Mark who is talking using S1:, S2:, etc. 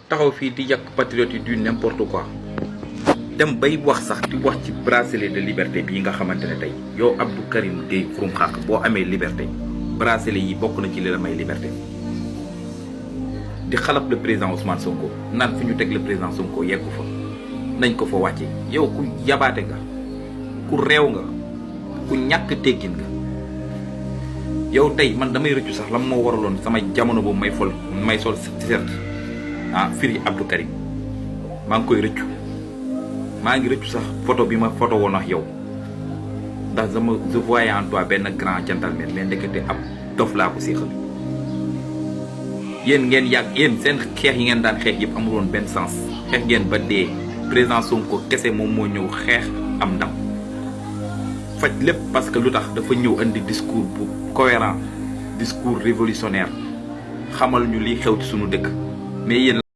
S1: taxaw fii di yàq patriote yi du n'importe quoi dem bay wax sax di wax ci bracelet de liberté bii nga xamante ne tey yow Abdou Karim Gueye Xurum Xaq boo amee liberté bracelet yi bokk na ci li la may liberté di xalab le président Ousmane Sonko naan fu ñu teg le président Sonko yeggu fa nañ ko fa wàcce yow ku yabaate nga ku réew nga ku ñàkk teggin nga yow tey man damay rëccu sax lam moo waraloon sama jamono boobu may sol t-shirt firi Abdou Karim maa ngi koy rëccu maa ngi rëccu sax photo bi ma photo woon ak yow ndax je voyais en toi benn grand gentleman mais ndekete ab dof laa ko séexal yéen ngeen yàgg yéen seen xeex yi ngeen daan xeex yëpp amul woon benn sens xeex ngeen ba dee président Sonko kese moom moo ñëw xeex am ndam faj lépp parce que lu tax dafa ñëw indi discours bu cohérent discours révolutionnaire xamal ñu liy xew ci sunu dëkk mais yéen